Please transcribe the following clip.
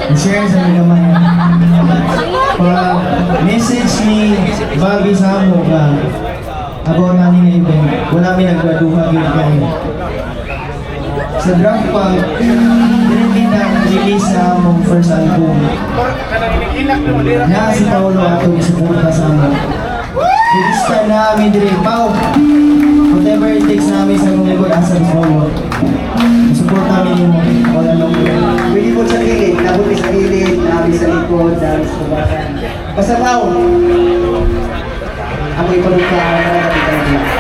I-share sa mga gamay. Pa message ni Bobby sa amo nga about nga nga event, wala mi naggraduha gyud kayo. Sa Draft Punk, dili na release sa among first album. Na si Paolo atong isuporta sa amo. Ilista namin diri, Pao. Whatever it takes namin sa among likod asa si Paolo. Support namin nimo all along the way. Pwede po sa gilid, nabuti sa gilid, nabi sa likod, nabi sa baba. Basta tao. Ako ipalugka, para kapit ang.